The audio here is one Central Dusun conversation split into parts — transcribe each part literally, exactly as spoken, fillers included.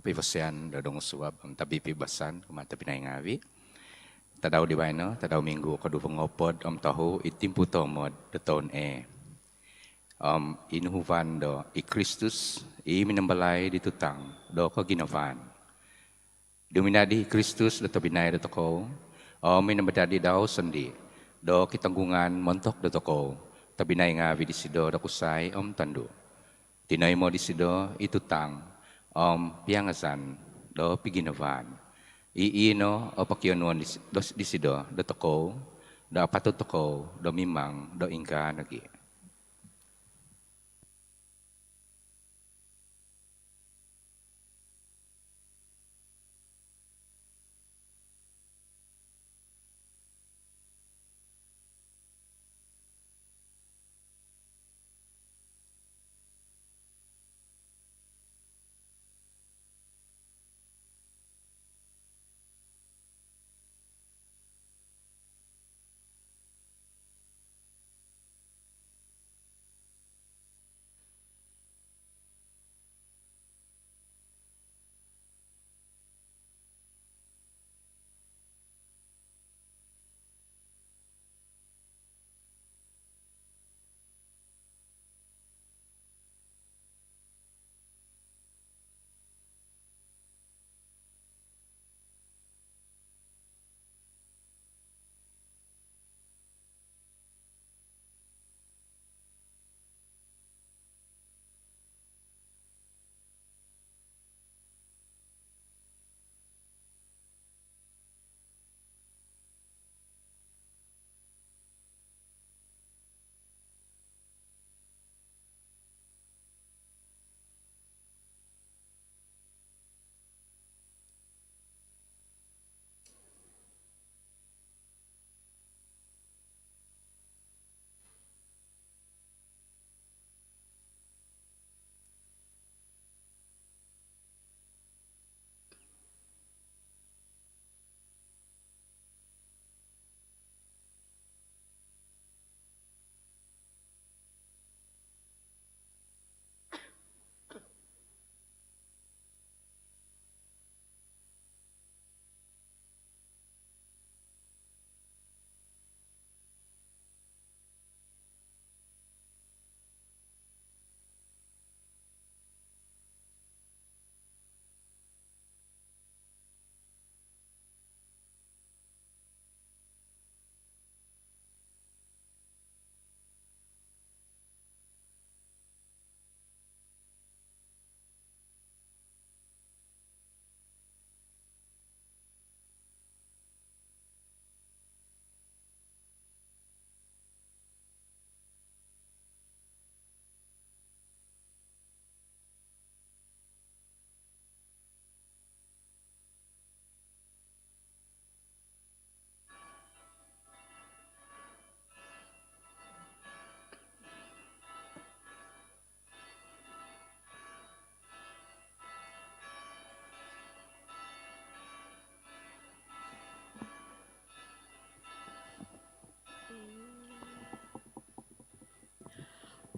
Pibosian do dongosuab om tabi pibasan kumaa tobpinai ngaavi. Tadau di baino, tadau minggu koduvo ngoopod om tohu id timpu toomod do toun A. Om inuhuvan do i Kristus, i minambalai di tutang do koginavaan. Duminadi i Kristus do tobpinai dotokou, om minamadadi dau sondii do kitonggungan montok dotokou, tobpinai ngaavi disido do kusai om tondu. Tinoimo disido i tutang om piangazan do piginavaan. I ino o pokionuon dis-, dos-, disido dotokou, do apatut tokou do mimang do ingkaa nogi.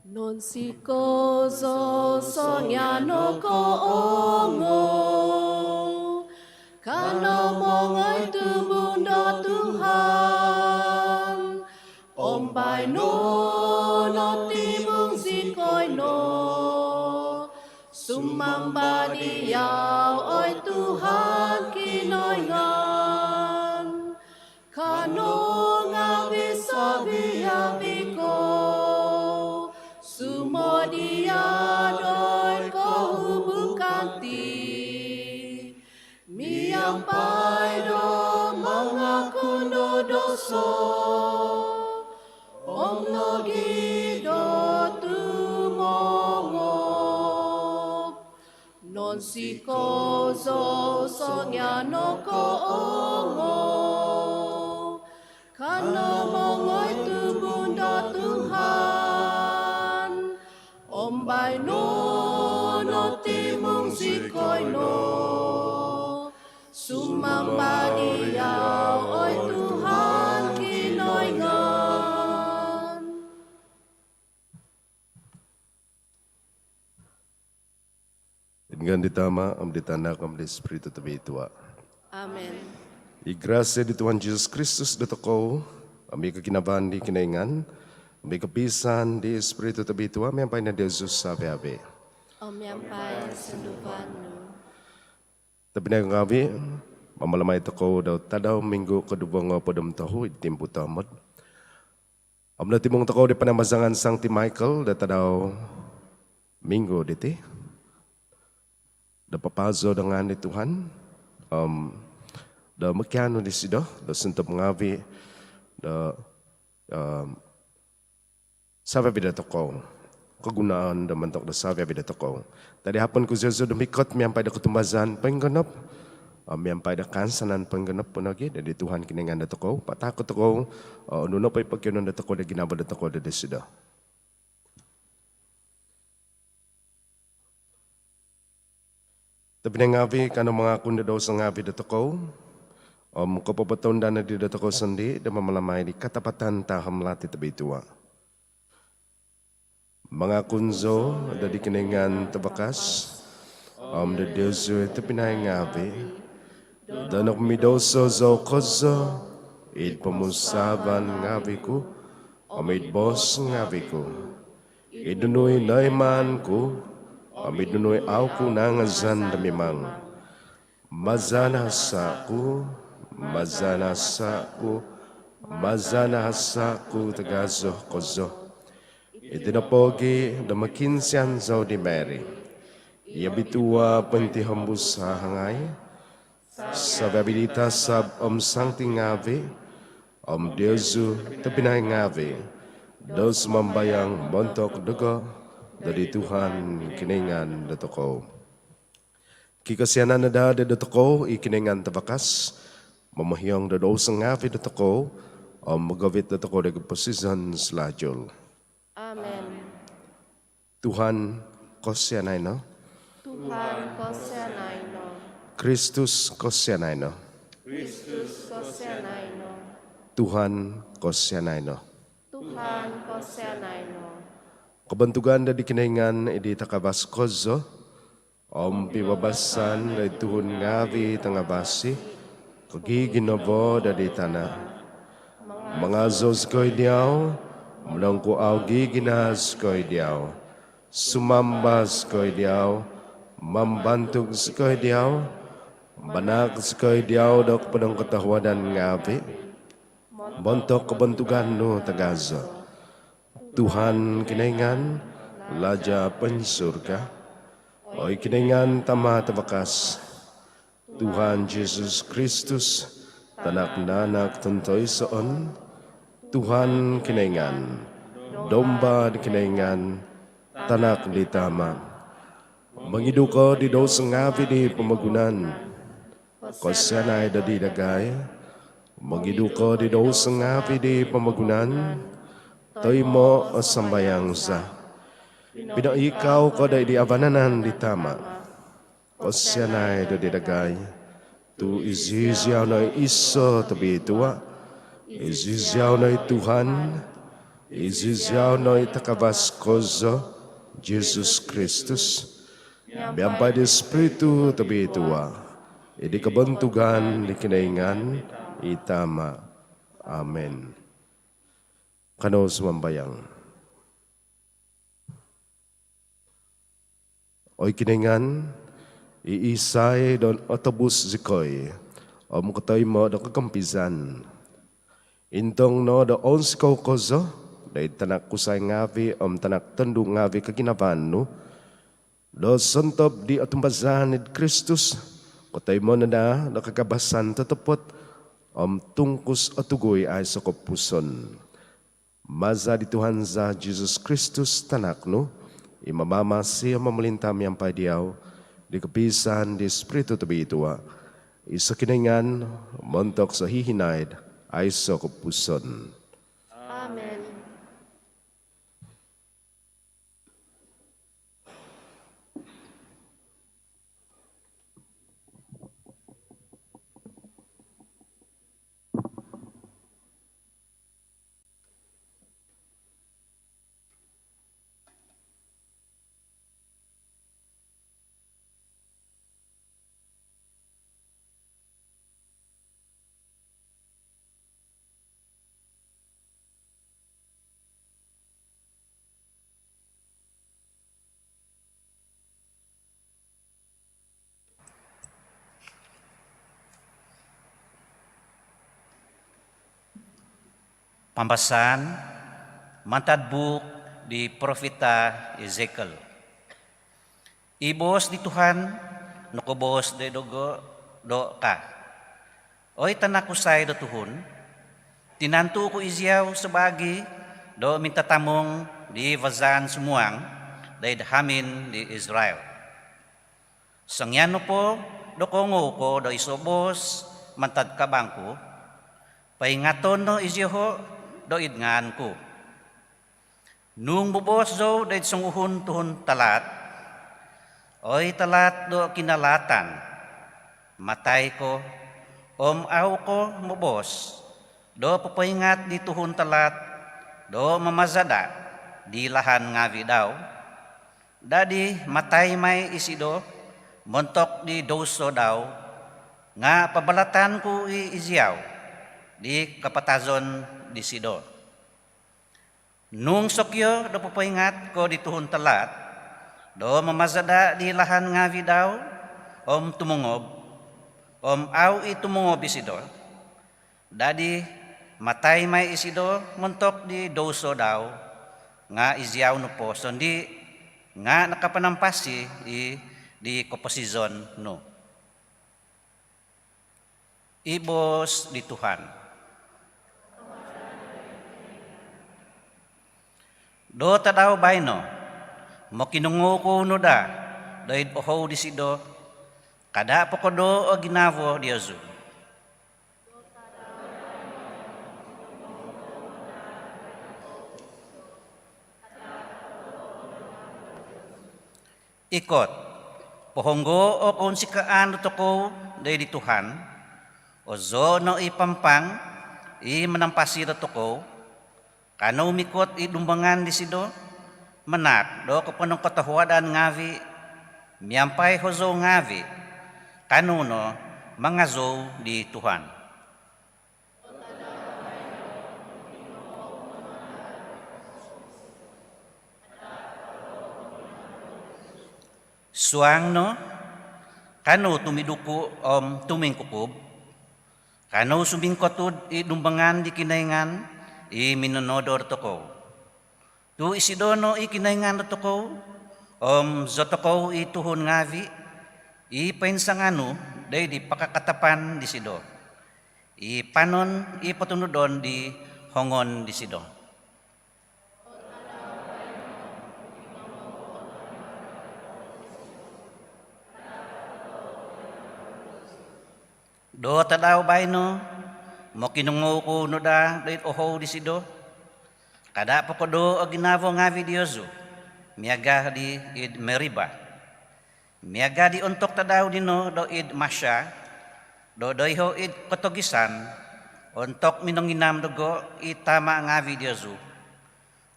Nonsikou zou songian nokoongou, kanou mongoi tubun do Tuhan, om baino notimung zikoi no, sumamba diau, oi Tuhan Kinoingan. Kanou ngaavi savi-avi kou, sumodia doid kohubukan ti, miampai do mangakun do douso om nogi do tumongob. Nonsikou zou songian nokoongou, kanou mongoi tubun do Tuhan, om baino notimung zikoi no, sumamba diau, oi Tuhan Kinoingan. Ngaan di Tama, om di Tanak, om di Spiritu Tobitua. Amen. I grasia di Tuhan Jesus Kristus dotokou, om i koginavaan di Kinoingan, om i kopisaan di Spiritu Tobitua, miampai no diozu savi-avi. Om miampai sunduvan nu. Tobpinai ngaavi, mamalamai tokou do tadau minggu koduvo ngoopod om tohu id timpu toomod. Om notimung tokou di panambazangan Sangti Michael do tadau minggu diti do papazo do ngaan di Tuhan, om do mokianu disido do sontob ngaavi do, om savi-avi dotokou, kogunaan do montok do savi-avi dotokou. Tadi hapon ku zozo do mikot miampai do kotumbazaan poinggonop, om miampai do kaansanan poinggonop po nogi do di Tuhan Kinoingan dotokou, patahako tokou o nunu nopo i pokionuon dotokou do ginavo dotokou do disido. Tobpinai ngaavi, kanou mangakun do douso ngaavi dotokou, om kopopotounda nodi dotokou sondii do mamalamai di katapatan taham lati tobitua. Mangakun zou do di Kinoingan Tavakas, om do diozu tobpinai ngaavi, do nokomidouso zou kozo id pomusaavan ngaavi ku, om id boos ngaavi ku, id nunu i noimaan ku, om id nunu i au ku nangazan do mimang. Maza nahasa ku, maza nahasa ku, maza nahasa ku tagazo kozo. Iti nopogi do mokiinsian zou di Mary i obitua pointihombus hahangai, savi-avi di tasab om sangti ngaavi, om diozu tobpinai ngaavi, do sumambayang montok dogo do di Tuhan Kinoingan dotokou. Kikosianan no daa do dotokou i Kinoingan Tavakas, momohiong do douso ngaavi dotokou, om mogovit dotokou do koposizon salajul. Amen. Tuhan, kosianai no. Tuhan, kosianai no. Kristus, kosianai no. Kristus, kosianai no. Tuhan, kosianai no. Tuhan, kosianai no. Kobontugan do di Kinoingan id takavas kozo, om pibabasan do id tuhun ngaavi tangavasi, koginavo do di tana. Mangazou zikoi diau, monongkuau gigina zikoi diau, sumamba zikoi diau, mambantug zikoi diau, manaak zikoi diau do koponongkotohuadan ngaavi, montok kobontugan nu tagazo. Tuhan Kinoingan, Laja poinsurga, oi Kinoingan Tama Tavakas, Tuhan Jesus Kristus, Tanak nanak tontoisoon, Tuhan Kinoingan, Domba di Kinoingan, Tanak di Tama. Mongidu ko di douso ngaavi di pomogunan, kosianai do di dagai. Mongidu ko di douso ngaavi di pomogunan, toimo o sambayang za. Pinoikau ko do id vanan di Tama, kosianai do di dagai. Tu iziziau no i iso tobitua, iziziau no i Tuhan, iziziau no i takavas kozo, Jesus Kristus, miampai di Spiritu Tobitua, id kobontugan di Kinoingan i Tama. Amen. Kanou sumambayang. Oi Kinoingan, i isai do otobus zikoi om kotoimo do kokompizan, intong no do ounsikou kozo do id tanak kusai ngaavi om tanak tondu ngaavi koginavaan nu, do sontob di otumbazaan id Kristus, kotoimo no daa do kagabasan totopot om tungkus otugui aiso kopupuson. Maza di Tuhan za Jesus Kristus, Tanak nu, i mamamasi om momolinta miampai diau, di kopiisaan di Spiritu Tobitua, iso Kinoingan, montok sohihinaid aiso kopupuson. Amen. Pambasaan mantad buuk di profita Ezekiel. I boos di Tuhan nokoboos doid dogo do ka, "Oi tanak kusai do tuhun, tinantu ku iziau sabaagi do mintatamong di vazaan sumuang doid hamin di Israel. Songian nopo do koongou ko do iso boos mantad kabang ku, poingaton no izioho doid ngaan ku. Nung moboos zou doid songuhun tuhun talaat, 'Oi talaat do kinalaatan, matai ko,' om au ko moboos do popoingat di tuhun talaat do mamazada di lahan ngaavi dau, dadi matai mai isido montok di douso dau, nga pabalatan ku i iziau di kapatazon disido. Nung sokio do popoingat ko di tuhun talaat do mamazada di lahan ngaavi dau om tumongob, om au i tumongob isido, dadi matai mai isido montok di douso dau, nga iziau nopo sondii nga nakapanampasi i di koposizon nu." I boos di Tuhan. Do tadau baino mokinongou kou no daa doid ohou disido, "Kada pokodoo o ginavo diozu." Ikot, pohonggoo o kounsikaan dotokou doid di Tuhan, ozoo no i pampang i manampasi dotokou, kanou mikot id dumbangan disido, manahak do koponongkotohuadan ngaavi miampai hozou ngaavi, kanou no mangazou di Tuhan. Suang no, kanou tumiduku om tumingkukub, kanou sumingkotud id dumbangan di Kinoingan i minonoodo dotokou. Tu isido no i Kinoingan dotokou, om zotokou i tuhun ngaavi i poinsanganu doid di pakakatapan disido, i panon i potunudon di hongon disido. Do tadau baino mokinongou kou no daa doid ohou disido, "Kada pokodoo o ginavo ngaavi diozu miaga di id Meriba, miaga di ontok tadau dino doid Masa, do doiho id kotogisan, ontok minonginam dogo i tama ngaavi diozu,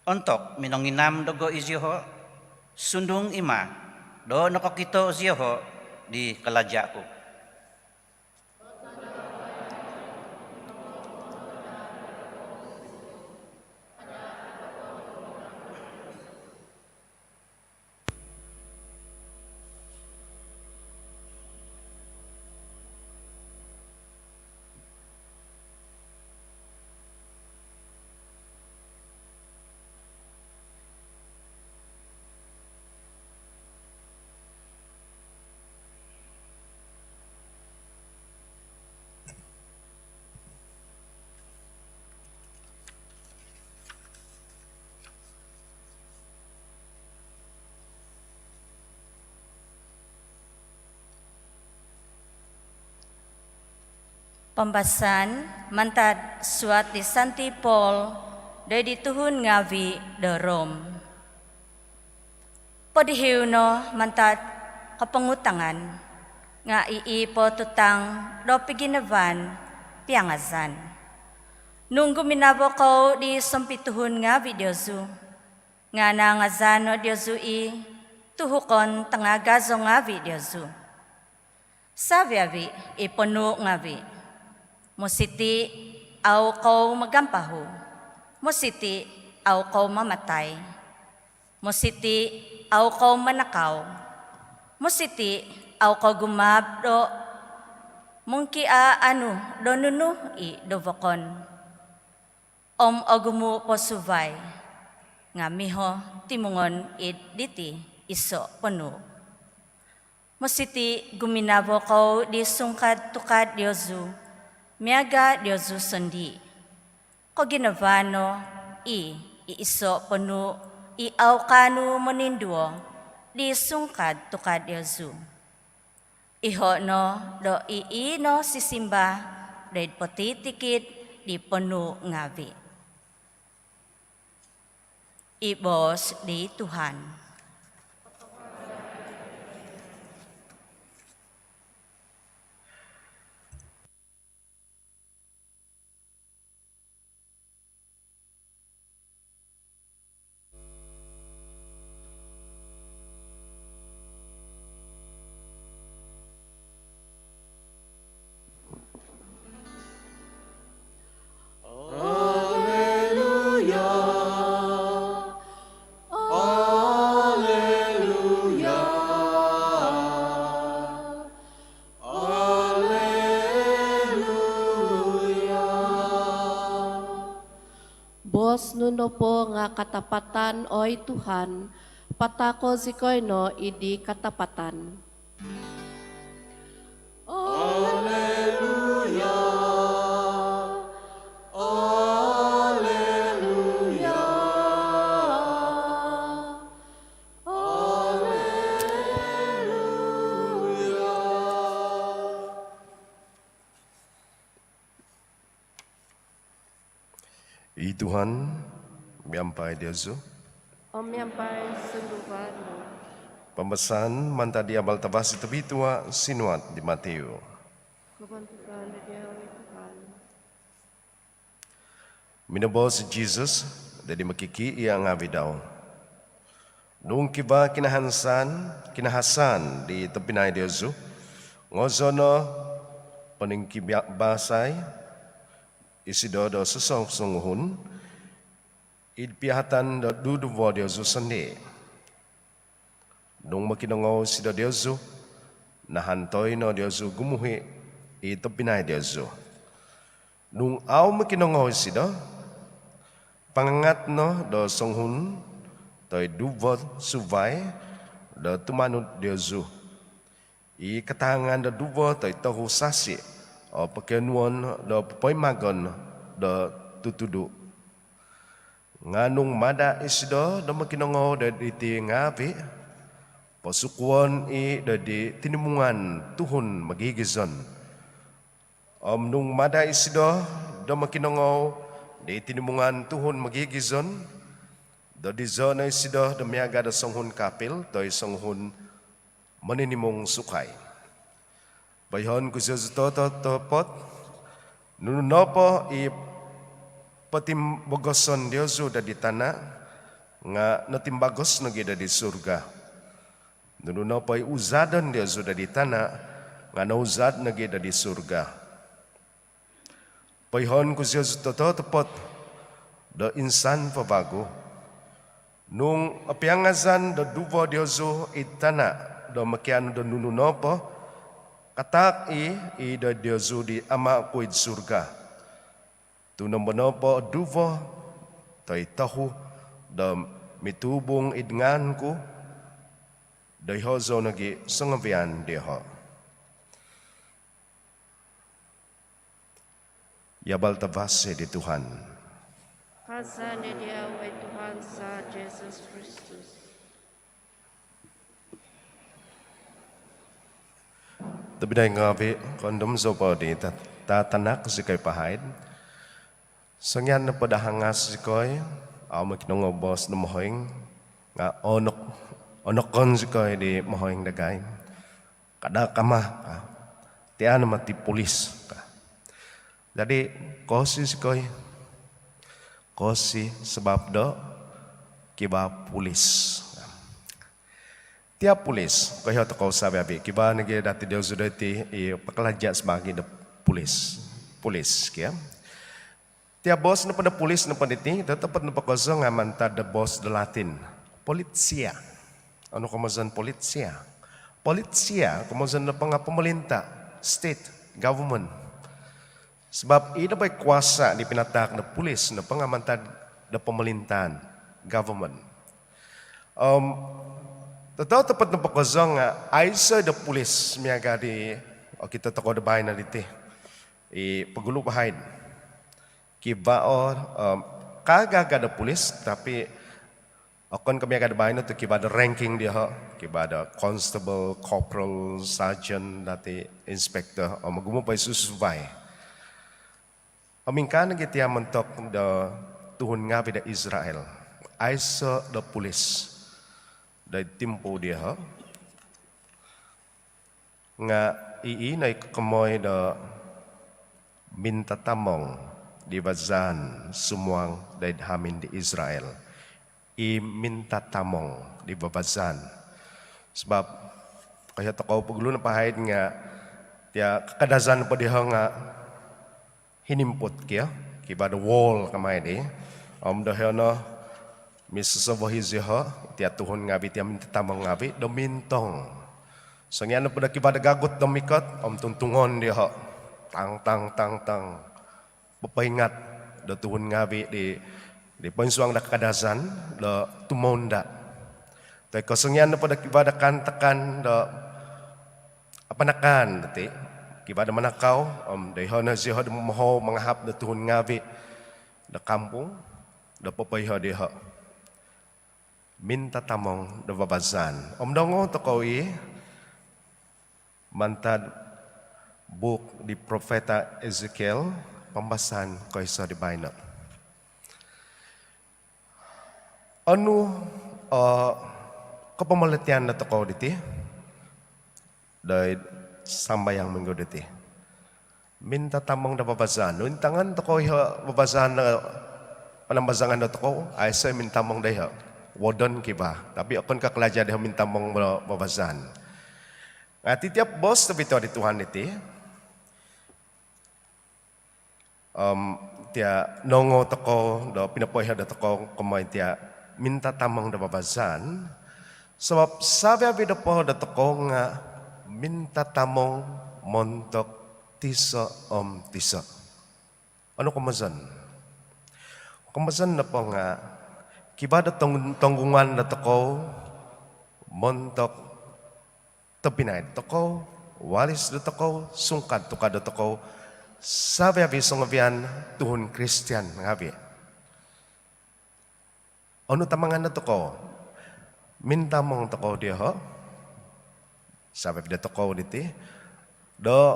ontok minonginam dogo izioho, sundung i ma do nokokito zioho di kalaja ku." Pambasaan mantad suat di Santi Paul doid di tuhun ngaavi do Rom. Podihiu no mantad kopongutangan, nga ii po tutang do piginavaan piangazan. Nung guminavo kou di sompituhun ngaavi diozu, nga naangazan no diozu i tuhukon tangagazo ngaavi diozu. Savi-avi i ponuu ngaavi. Mositi au kou magampahu. Mositi au kou mamatai. Mositi au kou manakau. Mositi au kou gumaab do mongkiaanu do nunu i do vokon. om ogumu' po suvai, nga' miho timungon id diti iso' ponuu'. Mositi' guminavo kou di sungkad tukad diozu miaga' diozu sondii', koginavaan no i' i iso' ponuu' i au kaanu moninduo di sungkad tukad diozu. Iho' no do i' i' no sisimba do id potitikid di ponuu' ngaavi'. I boos di Tuhan. Alleluia, alleluia, alleluia. Boos nu nopo nga' katapatan, oi Tuhan, patahako' zikoi no id di katapatan. Alleluia, alleluia, alleluia. I Tuhan miampai diozu. Om miampai sunduvan nu. Pambasaan mantad di Abal Tavasi Tobitua sinuat di Matiu. Kobontugan diau, oi Tuhan. Minoboos i Jesus do di mokikiia' ngaavi' dau. Nung kivaa kinahansan, kinahasaan di tobpinai diozu, ngozo' no poningkibasai isido do sosonguhun id piahatan do duduvo diozu sondii'. Nung mokinongou isido diozu, nahantoi no diozu gumuhi' i tobpinai diozu. Nung au mokinongou isido, pangangat no do songuhun toi duvo suvai do tumanud diozu, i kataangan do duvo toi tohu sasi' o pokionuon do popoimagon do tutudu'. Nga' nung mada' isido do mokinongou do diti ngaavi', posukuon i' do di tinimungan tuhun mogigizon. Om nung mada' isido do mokinongou di tinimungan tuhun mogigizon, dodizo' no isido do miaga' do songuhun kapil toi songuhun moninimung sukai. Poihoon ku diozu tototopot, nunu nopo i potimbogoson diozu do di tana', nga' notimbagos nogi' do di surga. Nunu nopo i uzadon diozu do di tana', nga' nouzad nogi' do di surga. Poihoon ku diozu tototopot, do insan po vagu, nung opiangazan do duvo diozu id tana' do mokianu do nunu nopo, kataak i' i' do diozu di Ama' ku id surga. Tu' nombo nopo duvo toi tohu do mituubung id ngaan ku, doiho' zou nogi' songovian dioho'. I Abal Tavasi di Tuhan. Kaazan diau, oi Tuhan za Jesus Kristus. Tobpinai ngaavi', koondom zou po di ta-, tatanak zikoi pahaid. Songian nopo do hangas zikoi, au mokinongou boos do mohoing, nga' onok, onokon zikoi di mohoing dagai. Kada' kama, ka. Tian mati pulis, ka. Jadi, kosi zikoi. Kosi sabap do kivaa pulis. Tia pulis, koiho tokou savi-avi'. Kivaa nogi' dati diozu diti i pakalaja' sabaagi do pulis. Pulis, kio. Tia boos nopo do pulis nopo diti, totopot nopo kozo nga' mantad do boos do Latin. Polizia. Onu komozon polizia? Polizia, komozon nopo nga' pomolinta', state, government. Sabab i nopo i kuasa di pinataak do pulis nopo nga mantad do pomolintaan, government. Om totopot nopo kozo nga aiso do pulis miaga di okito tokou do baino diti i pogulu bahaid. Kivaa o, om kagaga do pulis, tapi okon ko miaga do baino tu kivaa do ranking dioho, kivaa do constable, corporal, sergeant, dati inspector, om ogumu po i susuvai. Om ingkaa nogi tia montok do tuhun ngaavi do Israel, aiso do pulis do id timpu dioho. Nga ii no i kokomoi do mintatamong di vavazan sumuang do id hamin di Israel. I mintatamong di vavazan. Sabab koiho tokou pogulu nopo haid nga tia kakadazan po dioho nga hinimput kio, kivaa do wall kamai di. Om doiho no misosovohi zioho, tia tuhun ngaavi, tia mintatamong ngaavi do mintong. Songian nopo do kivaa do gagut do mikot, om tuntungon dioho. Tang, tang, tang, tang. Popoingat do tuhun ngaavi di, di poinsuang do kakadazan do tumounda. Toi ko songian nopo do kivaa do kaantakan do apanakan diti, kivaa do manakau, om doiho no zioho do momohou mangahap do tuhun ngaavi do kampung do popoiho dioho. Mintatamong do vavazan. Om noongou tokou i mantad buuk di profeta Ezekiel, pambasaan koiso di baino. Onu o kopomolotian dotokou diti doid sambayang minggu diti? Mintatamong do vavazan. Nung intangan tokou iho vavazan do panambazangan dotokou, aiso mintatamong doiho. Wodon kivaa, tapi okon ko kalaja dioho mintatamong do vavazan. Nga titiap boos tobitua di Tuhan diti, om tia noongou tokou do pinopoiho dotokou komoi tia mintatamong do vavazan, sabab savi-avi nopo dotokou nga mintatamong montok tiso om tiso. Onu komozon? Komozon nopo nga kivaa do tong-, tonggungan dotokou montok tobpinai dotokou, waris dotokou, sungkad tukad dotokou, savi-avi songovian tuhun Kristian ngaavi. Onu tamangan dotokou? Mintatamong tokou dioho, savi-avi dotokou diti, do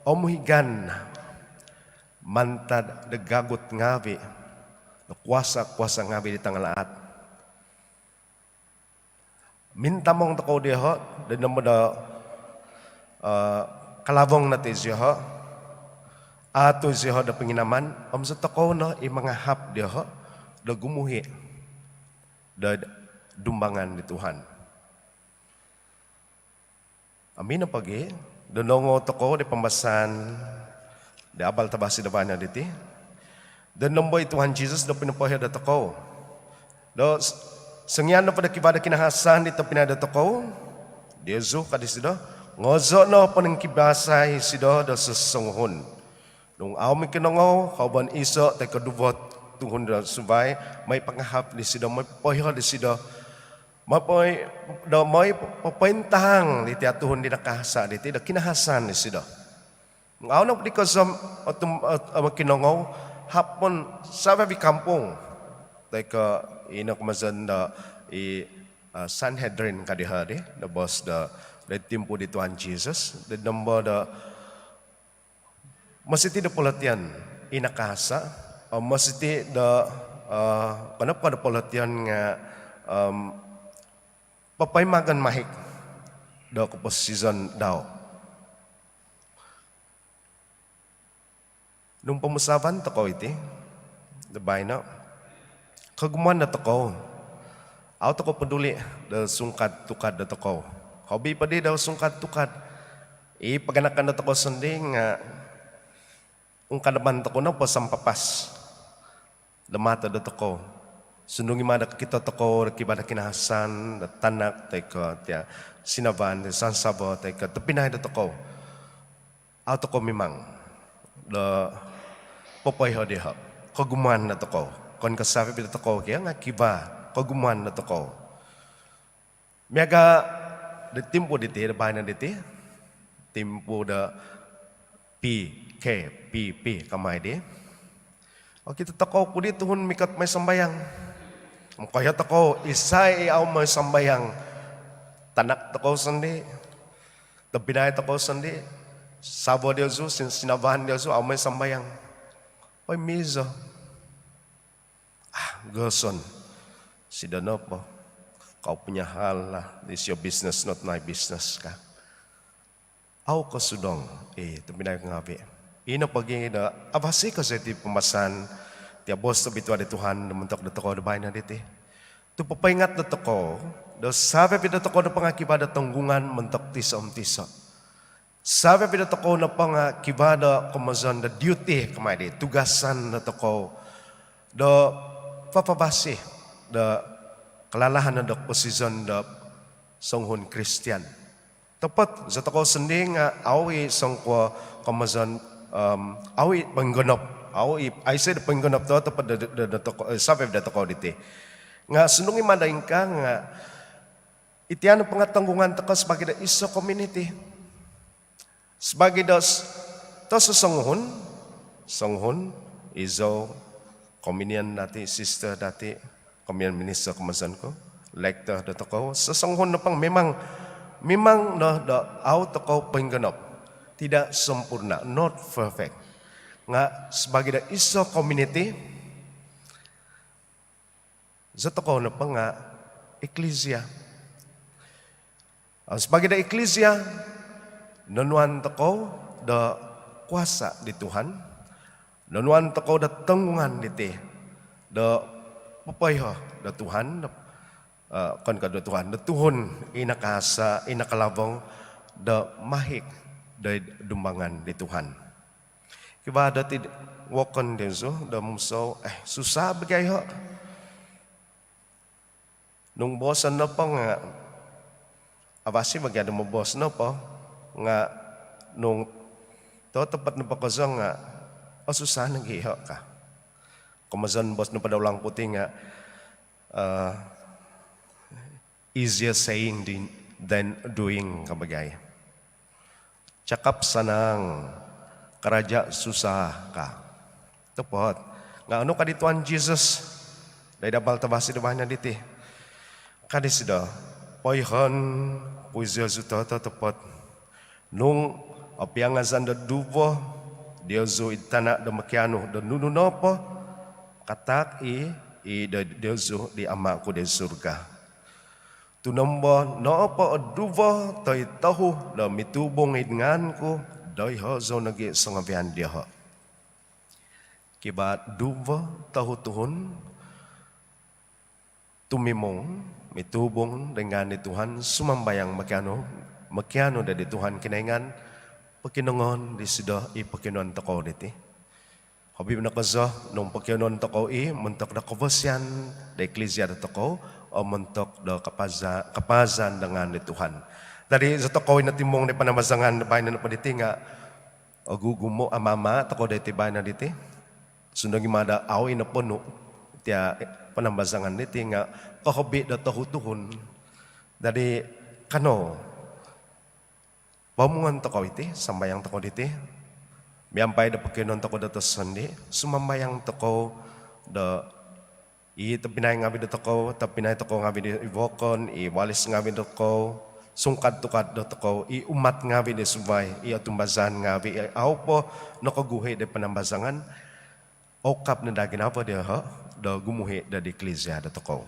omuhigan mantad do gagut ngaavi, do kuasa-kuasa ngaavi di tangalaat. Mintatamong tokou dioho do nombo do, eh, kalavong no ti zioho, aatu zioho do ponginaman, om zotokou no i mangahap dioho do gumuhi do dumbangan di Tuhan. Om ino pogi do noongou tokou di pambasaan di abal tavasi do baino diti, do nombo i Tuhan Jesus do pinopoiho dotokou. Do s-, songian nopo do kivaa do kinahasan di tobpinai dotokou diozu, ka disido, ngozo no ponongkibasai isido do sosonguhun. Nung au mokinongou, kaubon iso toi ko duvo tuhun do suvai, mooi pangahap disido, mooi poiho disido, mooi poi-, do mooi popointahang di tia tuhun di nakahasa diti do kinahasan disido. Au nopo di kozo om otum-, ot-, om mokinongou, hapon savi-avi kampung. Toi ko ino komozon do i, eh, Sanhedrin ka dioho di, do boos do, do timpu di Tuhan Jesus, do nombo do mositi do polotion i nakahasa, om mositi do, eh, okon nopo ko do polotion nga, em, popoimagon mahik do koposizon dau. Nung pomusaavan tokou iti do baino, kogumuan dotokou, au tokou poduli do sungkad tukad dotokou. Hobi po di do sungkad tukad, i paganakan dotokou sondii nga ungkadaban tokou nopo sampapas do mato dotokou. Sundung i ma do kokito tokou do kivaa do kinahasan do tanak toi ko tia sinavan, tia sansavo toi ko tobpinai dotokou, au tokou mimang. do popoiho diho kogumuan do tokou. Okon ko savi-avi do tokou kio nga kivaa kogumuan do tokou. Miaga di timpu diti, do baino diti, timpu do P K P P kamai di. Okito tokou ku di tuhun mikot moi sambayang. Om koiho tokou, isai i au moi sambayang? Tanak tokou sondii, tobpinai tokou sondii, savo diozu, sin-, sinavaan diozu, au moi sambayang. Oi, mizo. Ah, goson. Sido nopo. Kau punya hal lah. It's your business, not my business, ka. Au kosudong i tobpinai ngavi. Ino pogi do avasi ko siti pambasaan tia boos tobitua di Tuhan do montok do tokou do baino diti. Tu popoingat do tokou do savi-avi do tokou nopo nga kivaa do tonggungan montok tiso om tiso. Savi-avi do tokou nopo nga kivaa do komozon do duty kamai di, tugasan do tokou do papavasi do kalalahan do koposizon do songuhun Kristian. Topot, zi tokou sondii nga au i songkuo komozon, om au i poinggonop, au i, aiso do poinggonop totopot do, do, do tokou, eh, savi-avi do tokou diti. Nga sundung i mada ingkaa nga iti nopo nga tonggungan tokou sabaagi do iso komuniti. Sabaagi do s-, tososonguhun, songuhun, izou, communion dati, sister dati, communion minister komozon ku, lector do tokou, sosonguhun nopo nga memang, memang no do au tokou poinggonop. Tidak sempurna, not perfect. Nga sabaagi do iso komuniti, zi tokou nopo nga eklisia. Om sabaagi do eklisia, nonuan tokou do kuasa di Tuhan, nonuan tokou do tonggungan diti do popoiho do Tuhan, do, eh, okon ko do Tuhan, do tuhun i nakaasa, i nakalavong do mahik do id dumbangan di Tuhan. Kivaa dati wokon diozu do musou, eh, susah bagai ho. Nung booson nopo nga, avasi bagai do moboos nopo nga, nung totopot nopo kozo nga, oh, susah nogi ho ka. Komozon boos nopo do orang putih nga, eh, easier saying than, than doing ka bagai. Cakap sanang, karaja susah ka. Topot. Nga onu ka di Tuhan Jesus do id abal tavasi do baino diti? Ka disido, poihoon ku iziozu totopot. Nung opiangazan do duvo diozu id tana do mokianu do nunu nopo, kataak i, i do diozu di Ama ku di surga. Tu nombo nopo o duvo toi tohu do mitubung id ngaan ku, doiho zou nogi songovian dioho. Kivaa duvo tohu tuhun tumimung, mitubung do ngaan di Tuhan, sumambayang mokianu, mokianu do di Tuhan Kinoingan, pokinongoon disido i pokionuon tokou diti. Hobi no kozo nung pokionuon tokou i montok do kovosian do eklisia do tokou, om montok do kapaza-, kapaazan do ngaan di Tuhan. Dadi zi tokou i notimung di panambazangan do baino nopo diti nga, ogugumu, ama-ama tokou do iti baino diti. Sundung i mada au i noponu tia panambazangan diti nga kohobi do tohu tuhun. Dadi kanou, pomungon tokou iti, sambayang tokou diti. Miampai do pokionuon tokou do tosondii, sumambayang tokou do i tobpinai ngavi do tokou, tobpinai tokou ngavi di id vokon, i valis ngavi do tokou, sungkad-tukad do tokou, i umat ngavi di suvai, i otumbazaan ngavi, i au po nokoguhi di panambazangan, oukab no daa ginavo dioho do gumuhi do di eklisia do tokou.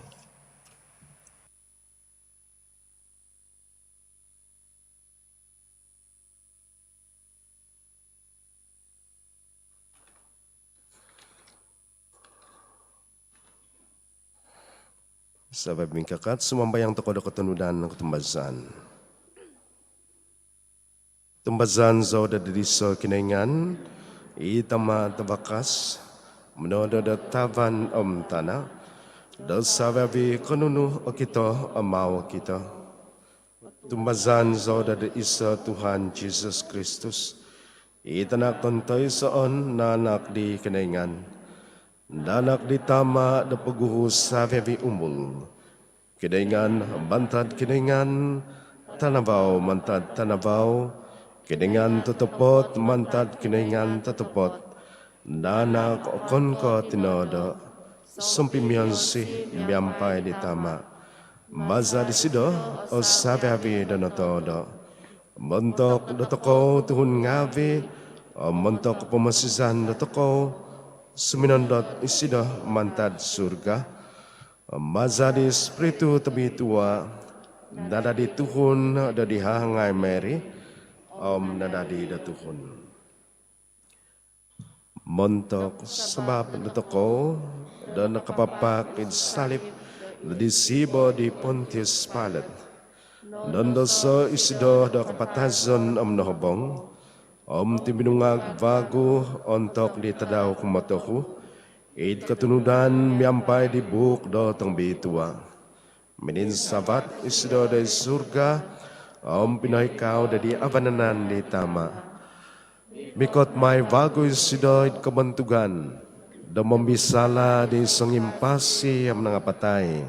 Sabab mingkakat, sumambayang tokou do kotonudan kotumbazaan. Tumbazaan zou do diiso Kinoingan, i Tama tavakas, minonodo do tavan om tana, do savi-avi ko nunu okito om au okito. Tumbazaan zou do diiso Tuhan Jesus Kristus, I Tanak tontoisoon, naanak di Kinoingan, naanak di Tama' do poguhu' savi-avi' umul. Kinoingan mantad Kinoingan, tanavau mantad tanavau, Kinoingan totopot mantad Kinoingan totopot, naanak okon ko' tinoodo', sompimionsi miampai di Tama'. Maza' disido o savi-avi' do notoodo'. Montok dotokou tuhun ngaavi' om montok pomosizan dotokou, suminondot isido mantad surga. Om maza' di Ispiritu Tobitua, nadadi tuhun do di hahangai Mary, om nadadi do tuhun. Montok sabap dotokou do nakapapak id salip do di siibo' di Pontius Pilate, nondoso' isido do kapatazon om nohobong, om tuminungag vagu ontok di tadau kumotohu id kotunudan miampai di buuk do tongobitua. Mininsavat isido doid surga om pinoikau do di vanan di Tama'. Mikot mai vagu isido id kobontugan do mombisala' di songimpasi om nangapatai,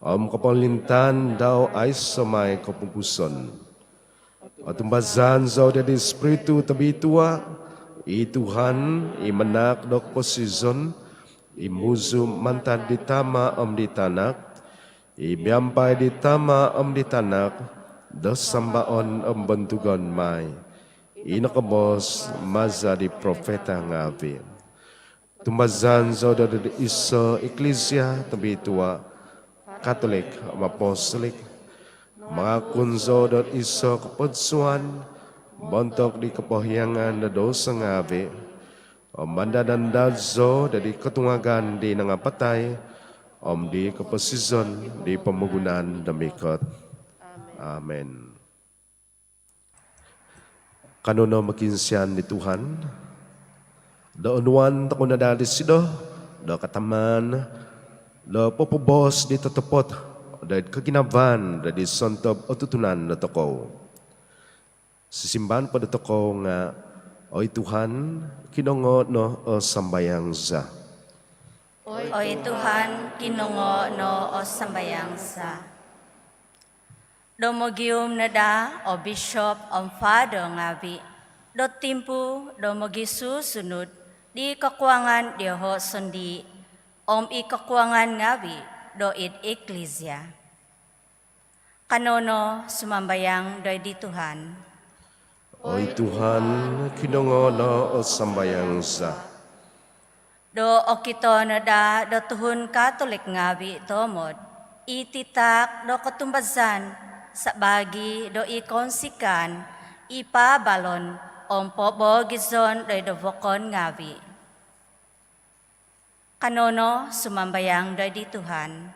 om kopolintaan dau aiso' mai kopupuson. Otumbazan zou do di Ispiritu Tobitua, i Tuhan, i manahak do koposizon, i muzu' mantad di Tama' om di Tanak, i miampai di Tama' om di Tanak do sambaon om bontugon mai, i nokoboos maza' di profeta ngaavi'. Tumbazan zou do id iso' iklisia tobitua, Katolik om Apostolik. Mangakun zou do id iso' kopodsuan montok di kopohiangan do douso ngaavi'. Om mandad-andad zou do id kotungagan di nangapatai om di koposizon di pomogunan do mikot. Amin. Kanou no mokiinsian di Tuhan do onuan tokou no daa disido do kataman do popoboos di totopot do id koginavaan do id sontob otutunan dotokou. Sisimbar po dotokou nga', oi Tuhan, kinongoo' no o sambayang za. Oi Tuhan, kinongoo' no o sambayang za. Do mogium no daa o bishop om father ngaavi' do timpu do mogisusunud di kokuangan dioho' sondii' om i kokuangan ngaavi' do id iklisia. Kanou no sumambayang doid di Tuhan. Oi Tuhan, kinongoo' no o sambayang za. Do okito no daa do tuhun Katolik ngaavi' toomod i titaak do kotumbazan sabaagi do i kounsikaan, i paabalon om poboogizon doid do vokon ngaavi'. Kanou no sumambayang doid di Tuhan.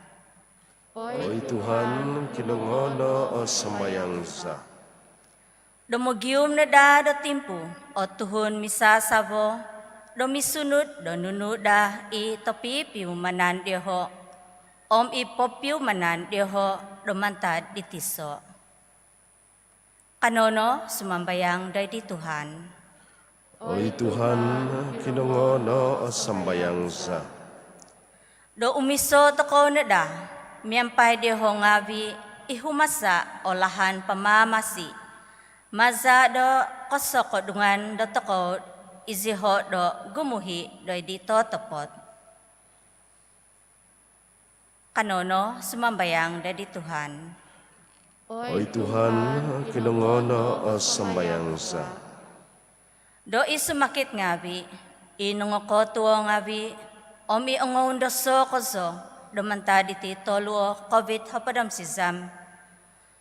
Oi Tuhan, kinongoo' no o sambayang za. Do mogium no daa do timpu o tuhun misasavo do misunud do nunu daa i topipiumanan dioho' om i popiumanan dioho' do mantad di tiso'. Kanou no sumambayang doid di Tuhan. Oi Tuhan, kinongoo' no o sambayang za. Do umiso' tokou no daa miampai dioho' ngaavi' i humasa' o lahan pamamasi maza' do kosokodungan dotokou izioho' do gumuhi' doid di totopot. Kanou no sumambayang doid di Tuhan. Oi Tuhan, kinongoo' no o sambayang za. Do i sumakit ngaavi', i nongokotuo ngaavi' om i ongoundoso kozo do mantad diti toluo Covid hopod om sizam,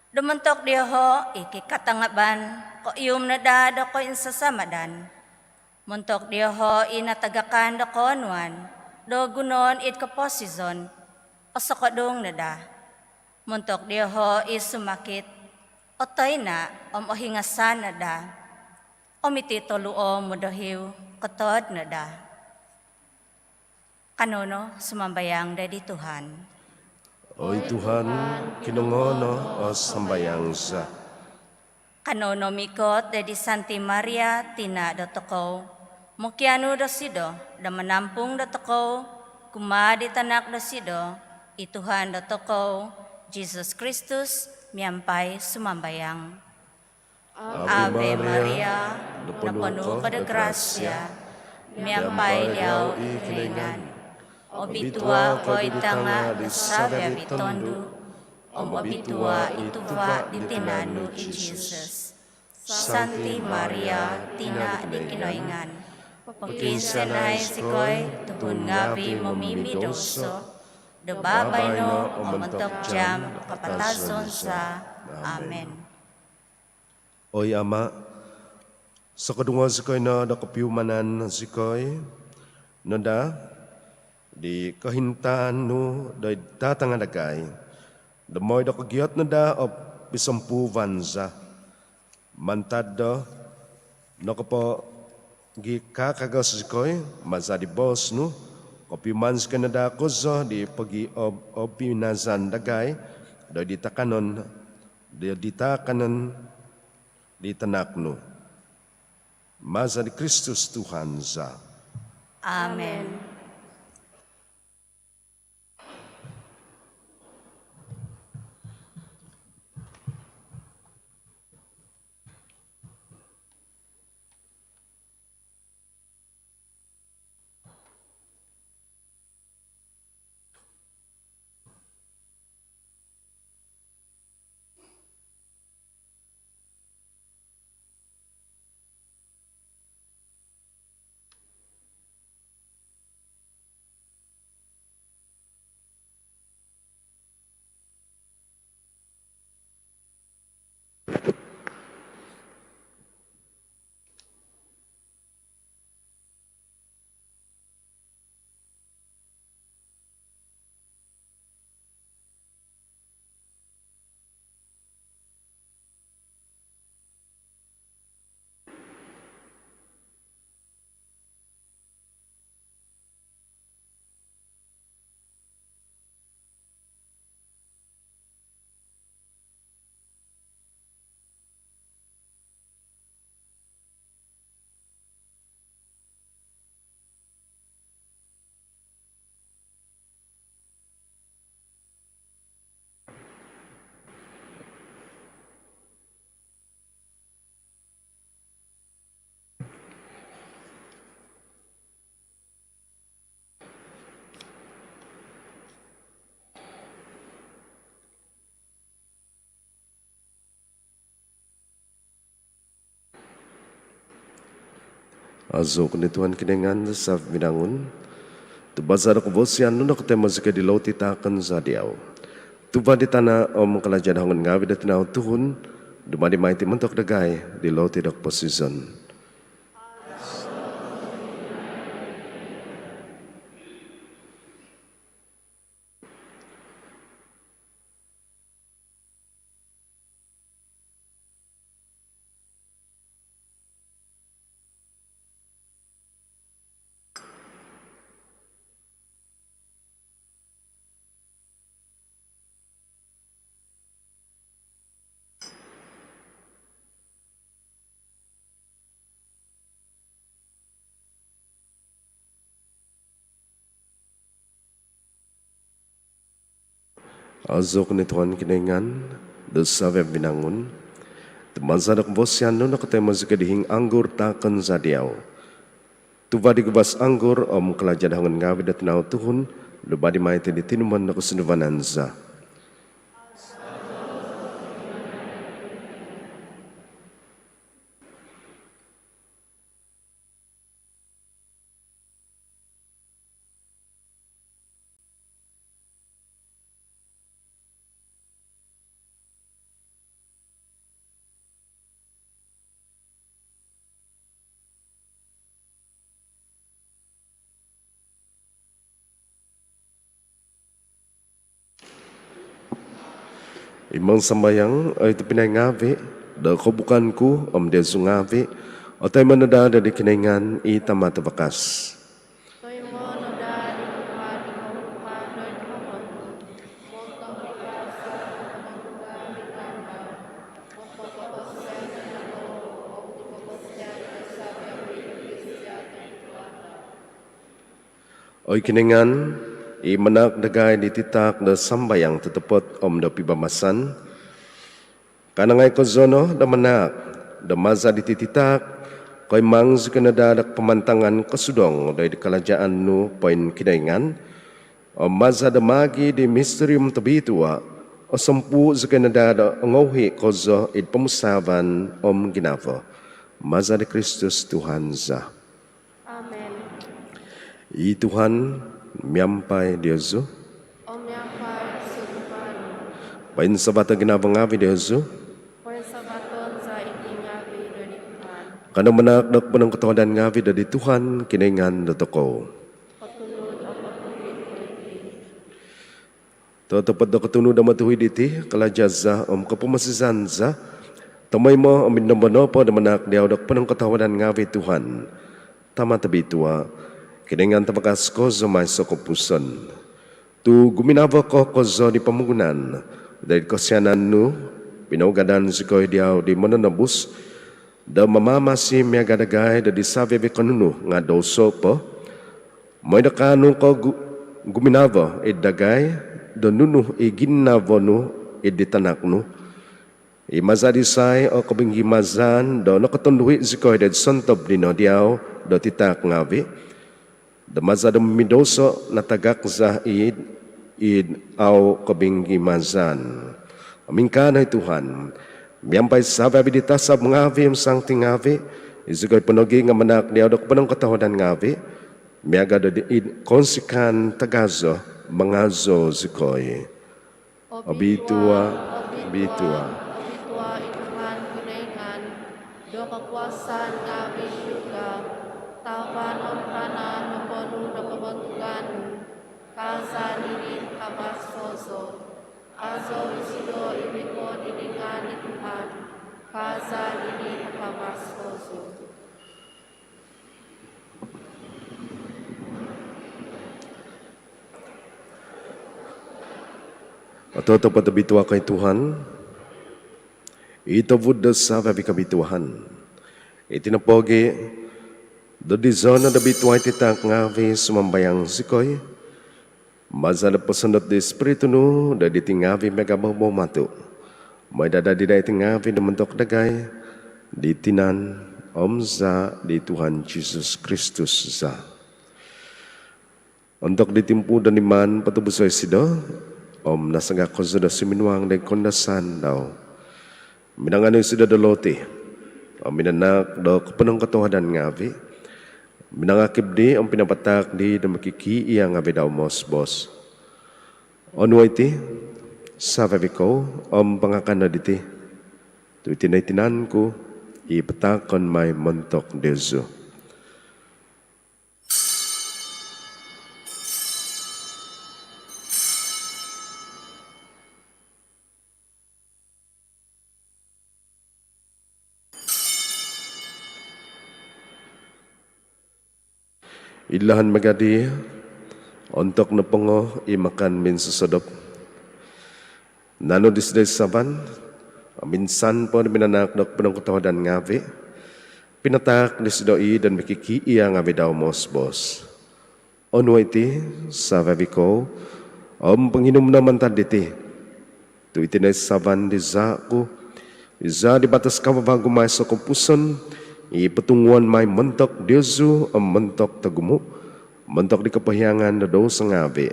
do montok dioho' i kikatangaban koium no daa do koinsasamadan. Montok dioho' i natagakan do koonuan do gunoon id koposizon, osokodung no daa. Montok dioho' i sumakit, otoina' om ohingasan no daa. Om iti toluo modohiu kotood no daa. Kanou no sumambayang doid di Tuhan. Oi Tuhan, kinongoo' no o sambayang za. Kanou no mikot doid di Santi Maria, tina' dotokou, mokianu dosido do manampung dotokou kumaa di tanak dosido, i Tuhan dotokou, Jisus Kristus, miampai sumambayang. Ave Maria, noponu ko do grasia, miampai diau i Kinoingan. Obitua ko id tanga' do savi-avi' tondu', om obitua i tuva' di tinan nu i Jisus. Santi Maria, tina' di Kinoingan, pokiinsianai zikoi tuhun ngaavi' momimidosa, do babaino om ontok jaam kapatazon za. Amin. Oi Ama', sokodungo' zikoi no do kopiumanan zikoi no daa di kohintaan nu doid tatanga' dagai, do moi do kogiot no daa o pisompuuvan za, mantad do nokopogikakagos zikoi maza' di boos nu, kopiuman zikoi no daa kozo di pogi-, ob-, obinazan dagai doid di takanon, doid di takanon di Tanak nu. Maza' di Kristus Tuhan za. Amin. Azoon ko no Tuhan Kinoingan do savi-avi' vinangun. Tu maza' do kavasian nu nokotoimo zikoi di loti taakon za diau, tuva' di tana' om kalaja' do hongon ngaavi' do tinau tuhun, dumadi mai iti montok dagai di loti do koposizon. Azoon ko no Tuhan Kinoingan do savi-avi' vinangun. Tu maza' do kavasian nu nokotoimo zikoi di hiing anggur taakon za diau, tuva' di guvas anggur om kalaja' do hongon ngaavi' do tinau tuhun, dumadi mai iti di tinumon do kosunduvanan za. Imang sambayang, oi tobpinai ngaavi', do kobukan ku om diozu ngaavi' otoimo no daa di Kinoingan i Tama' Tavakas. Toimo no daa di Tuhan i kobukan doid hongon nu, montok di karasa om montok di tanda, montok koposion Oi Kinoingan, i manaak dagai di titaak do sambayang totopot om do pibamasan, kanangai kozo no do manaak do maza diti titaak koimang zikoi no daa do pamantangan kosudong do id kalajaan nu poinkinoingan, om maza do maagi di misterium tobitua, osompu zikoi no daa do ongouhi kozo id pomusaavan om ginavo. Maza di Kristus Tuhan za. Amen. I Tuhan miampai diozu. Om miampai sunduvan nu. Poinsavato ginavo ngavi diozu. Poinsabaton za iti ngavi do di Tuhan. Kanou manaak do ponongkotohuadan ngavi do di Tuhan Kinoingan do tokou. Kotunud om otuhid iti. Totopot do kotunud om otuhid iti, kalaja za om kopomosizan za, tomoimo om id nombo nopo do manaak diau do ponongkotohuadan ngavi Tuhan, Tama tobitua, Kinoingan tavakas kozo om aiso kopupuson. Tu guminavo ko kozo di pomogunan do id kosianan nu pinougadan zikoi diau di Mononobus do mamamasi miaga dagai do di savi-avi konunu nga douso po, moi do kaanu ko gu- guminavo id dagai do nunu i ginavo nu id di Tanak nu, i maza disai o kobingimazan do nokotonduhi zikoi do id sontob dino diau do titaak ngavi, do maza do momidouso natagak za id, id au kobingimazan. Om ingkaa no i Tuhan, miampai savi-avi di tasab ngavi om sangti ngavi, izikoi po nogi nga manaak diau do ponongkotohuadan ngavi, miaga do di id kounsikaan tagazo mangazo zikoi. Obitua, obitua, obitua i Tuhan Kinoingan do kokuasaan ngavi. Surga, tavan om tana noponu do kobontugan nu. Kaza diti takavas kozo. Azo isido i mikot id ngaan di Tuhan. Kaza diti takavas kozo. Ototopot obitua ko i Tuhan, i tobuvon do savi-avi kobituaan. Iti nopogi do dizono do bitua i titaak ngavi, sumambayang zikoi, maza do posondot di Spiritu nu do diti ngavi miaga do bou matu, moi do adadi daa iti ngavi do montok dagai di tinan om zaa di Tuhan Jesus Kristus za. Ontok di timpu do niman potobuso isido om nasaga kozo do suminuang do id koundasan dau, minanganu isido do loti om minanaak do koponongkotohuadan ngavi, minangakib di om pinapataak di do mokikiia ngavi dau moos-boos: Onuo iti, savi-avi kou, om pangakan no diti, tu iti no i tinan ku i pataakon mai montok diozu. Id lahan miaga di, ontok nopongo i makan minsosodop, nanu disido i sasaban om insan po do minanaak do ponongkotohuadan ngavi, pinataak disido i do mokikiia ngavi dau moos-boos: Onuo iti, savi-avi kou, om ponginum no mantad diti, tu iti no i sasaban di zaa ku, i zaa di batos kavavagu om aiso kopupuson, i potunguon mai montok diozu om montok togumu, montok di kopohiangan do douso ngavi.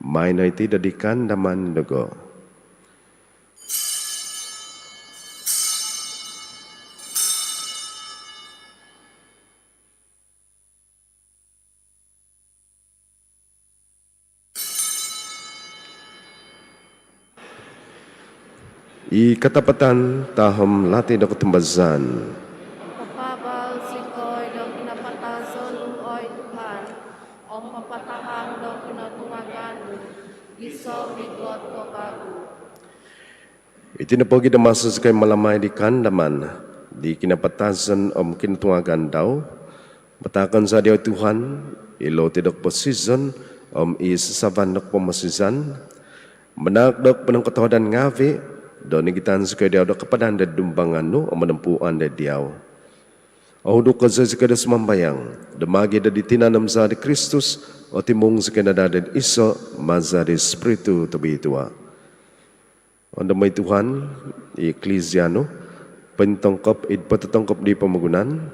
Maai no iti do di kaandaman dogo. I katapatan tahom lati do kotumbazaan. Papaabal zikoi do kinapatazon nu, oi Tuhan, om papatahang do kinotungagan nu, gisom mikot ko vagu. Iti nopogi do maso zikoi mamalamai di kaandaman di kinapatazon om kinotungagan dau, pataakon za diau, oi Tuhan, i loti do koposizon om i sasaban do kopomosizan, manaak do ponongkotohuadan ngavi, do nigitan zikoi diau do kapadan do id dumbangan nu om monompuan do id diau. Ohuduk kozo zikoi do sumambayang, do maagi do di tinan om zaa di Kristus, otimung zikoi no daa do iso maza di Spiritu Tobitua. Ondomo oi Tuhan i Eklisia nu pointongkop id pototongkop di pomogunan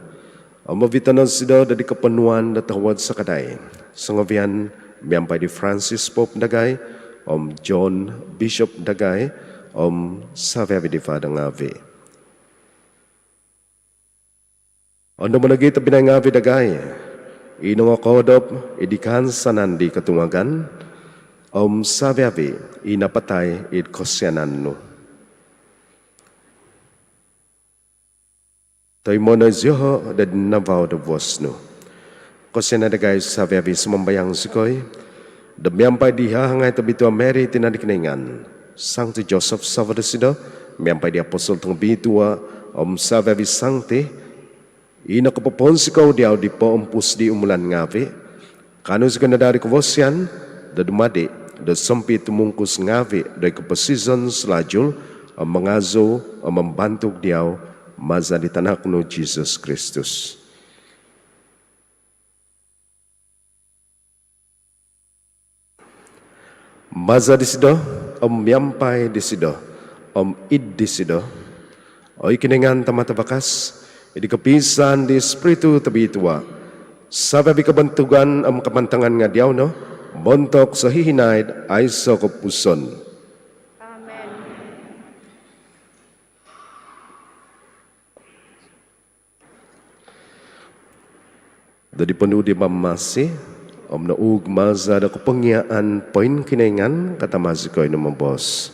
om ovito no disido do di koponuan do tohuod sakadai songovian miampai di Francis Pope dagai om John Bishop dagai om savi-avi di Father ngavi. Ondomo nogi tobpinai ngavi dagai i nongokoodop id di kaansanan di kotungagan om savi-avi i napatai id kosianan nu. Toimo no zioho do dinavau do vuos nu. Kosianai dagai savi-avi, sumambayang zikoi do miampai di hahangai tobitua Mary tina di Kinoingan, Sangti Joseph savo disido, miampai di apostol tongobitua om savi-avi sangti i nokopoponsikou diau di poompus di umulan ngavi, kaanu zikoi no daa di kovosian do dumadi do sompitumungkus ngavi do id koposizon salajul om mangazou om mambantug diau maza di tanak nu Jesus Kristus. Maza disido om miampai disido om id disido, oi Kinoingan Tama Tavakas, id kopiisaan di Spiritu Tobitua, savi-avi kobontugan om kapantangan nga diau no montok sohihinaid aiso kopupuson. Amen. Do di ponuu di mamasi om nouug maza do kopongiaan poingkinoingan, katama zikoi no moboos: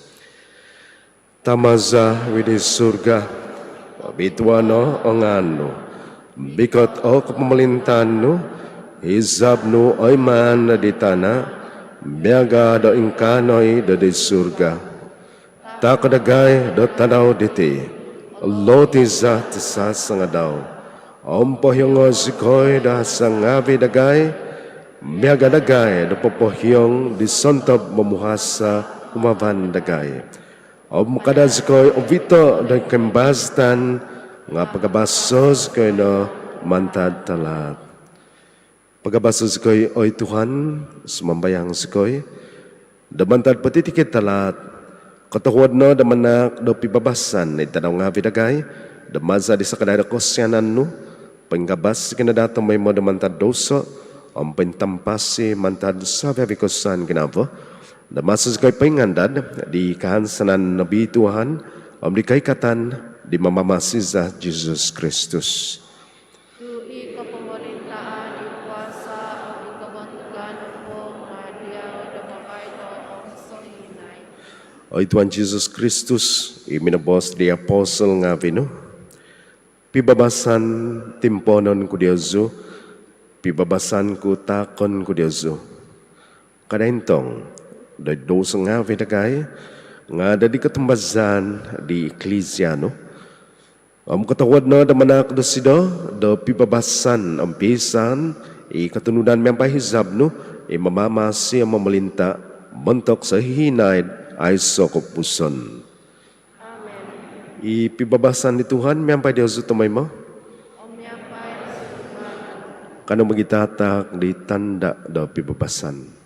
Tama za id di surga, obitua no o ngaan nu, bikot o kopomolintaan nu, hizab nu oimaan di tana miaga do ingkaa no i do di surga. Taak dagai do tadau diti o loti za tisasangadau. Om pohiongo zikoi do hasa ngavi dagai miaga dagai do popohiong di sontob momuhasa humavan dagai. Om kada zikoi ovito do koimbazatan, nga pagabaso zikoi no mantad talaat. Pagabaso zikoi oi Tuhan, sumambayang zikoi, do mantad potitikid talaat. Kotohuod no do manaak do pibabasan id tadau ngavi dagai do maza di sakadai do kosianan nu, poingabas zikoi no daa tomoimo do mantad douso om pointampasi mantad savi-avi kosusaan ginavo, do maso zikoi poingandad di kaansanan nobi Tuhan om di koikatan di mamamasi za Jesus Kristus. Tu i kopomolintaan, i kuasa om i kobontugan nopo nga diau do baino om sohinaid. Oi Tuhan Jesus Kristus, i minoboos di apostol ngavi nu: Pibabasan timpoonon ku diozu, pibabasan ku taakon ku diozu. Kada intong do douso ngavi dagai, nga do di kotumbazaan di Eklisia nu. Om kotohuod no do manaak dosido do pibabasan om piisaan i kotunudan miampai hizab nu, i mamamasi om momolinta montok sohihinaid aiso kopupuson. Amen. I pibabasan di Tuhan miampai diozu tomoimo. Om miampai di sunduvan nu. Kanou mogitataak di tanda do pibabasan.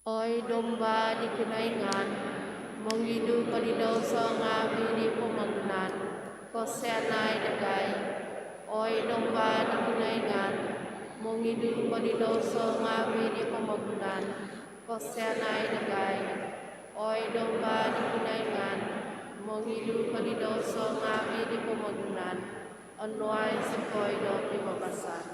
Oi Domba di Kinoingan, mongidu ko di douso ngavi di pomogunan, kosianai dagai. Oi Domba di Kinoingan, mongidu ko di douso ngavi di pomogunan, kosianai dagai. Oi Domba di Kinoingan, mongidu ko di douso ngavi di pomogunan, onuai zikoi do pibabasan.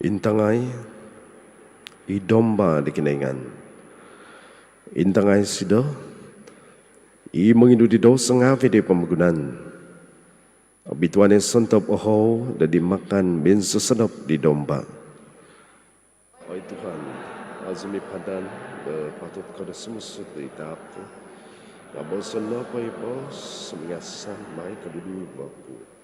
Intangai i Domba di Kinoingan. Intangai isido i mongidu di douso ngaavi' di pomogunan. Obituanan i sontob ohou do id makan minsosodop di Domba. Oi Tuhan, aazou mipadan do patut ko do sumuang id hamin ku, nga' boroson nopo i boos om ingasan mai koduduvo ku.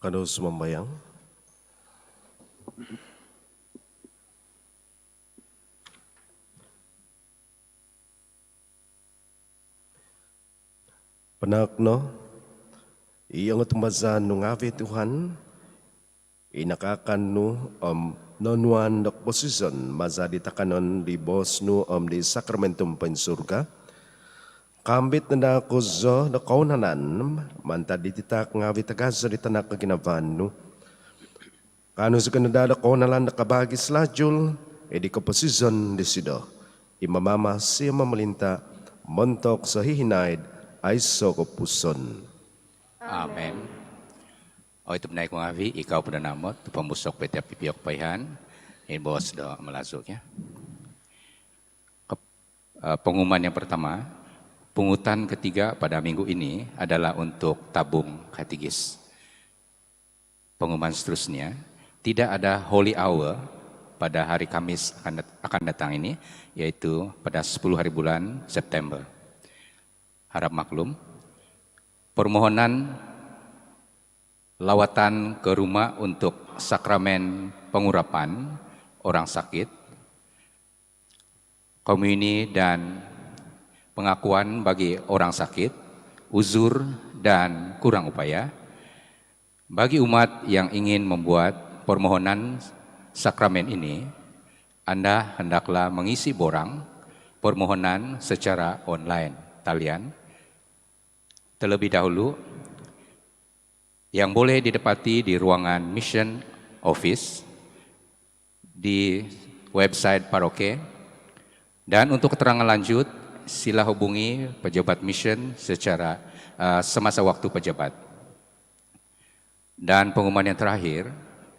Kanou sumambayang. Panaak no i ongotumbazaan nu ngaavi' Tuhan, i nakaakan nu om nonuan do koposizon maza' di takanon di boos nu om di sakramentum poinsurga. Kaambil no daa kozo do kounanan mantad diti taak ngaavi' tagazo di Tanak koginavaan nu, kaanu zikoi no daa do kounanan do kabaagi salalu id koposizon disido, i mamaamasi om momolinta' montok sohihinaid aiso' kopupuson. Amen. Oi tobpinai ku ngaavi', ikau po daa namot pomusok po iti pipio kopoihaan, i boos do malazu' kio. Kep-, eh, pengumuman yang pertama, pungutan ketiga pada minggu ini adalah untuk tabung katekis. Pengumuman seterusnya, tidak ada Holy Hour pada hari Khamis akan dat-, akan datang ini, iaitu pada sepuluh hari bulan September. Harap maklum. Permohonan lawatan ke rumah untuk sakramen pengurapan orang sakit, komuni dan pengakuan bagi orang sakit, uzur dan kurang upaya. Bagi umat yang ingin membuat permohonan sakramen ini, anda hendaklah mengisi borang permohonan secara online, talian, terlebih dahulu, yang boleh didapati di ruangan Mission Office di website paroki. Dan untuk keterangan lanjut, sila hubungi pejabat mission secara, eh, semasa waktu pejabat. Dan pengumuman yang terakhir,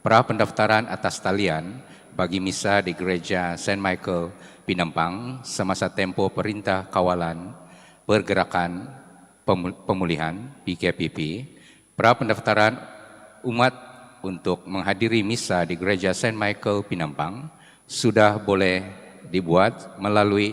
pra pendaftaran atas talian bagi misa di Gereja Saint Michael Penampang semasa tempoh Perintah Kawalan Pergerakan Pemu-, Pemulihan, P K P P, pra pendaftaran umat untuk menghadiri misa di Gereja Saint Michael Penampang sudah boleh dibuat melalui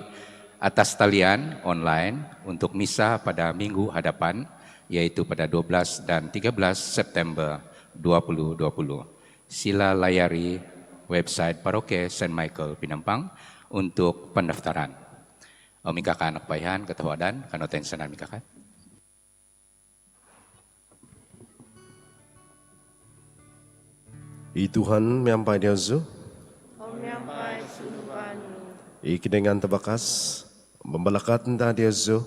atas talian online untuk misa pada minggu hadapan, iaitu pada dua belas dan tiga belas September dua puluh dua puluh. Sila layari website Paroki Saint Michael Penampang untuk pendaftaran. Om ingkaa no kopoihaan, kotohuadan, kanou toinsanan mingkakat. I Tuhan miampai diozu. Om miampai sunduan nu. I Kinoingan Tavakas mambalakat no daa diozu,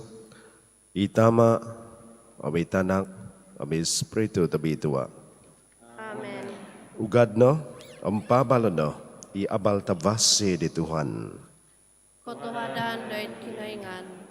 i Tama, om i Tanak, om i Spiritu Tobitua. Amen. Ugad no om paabalo no i abal tavasi di Tuhan. Kotohuadan doid Kinoingan.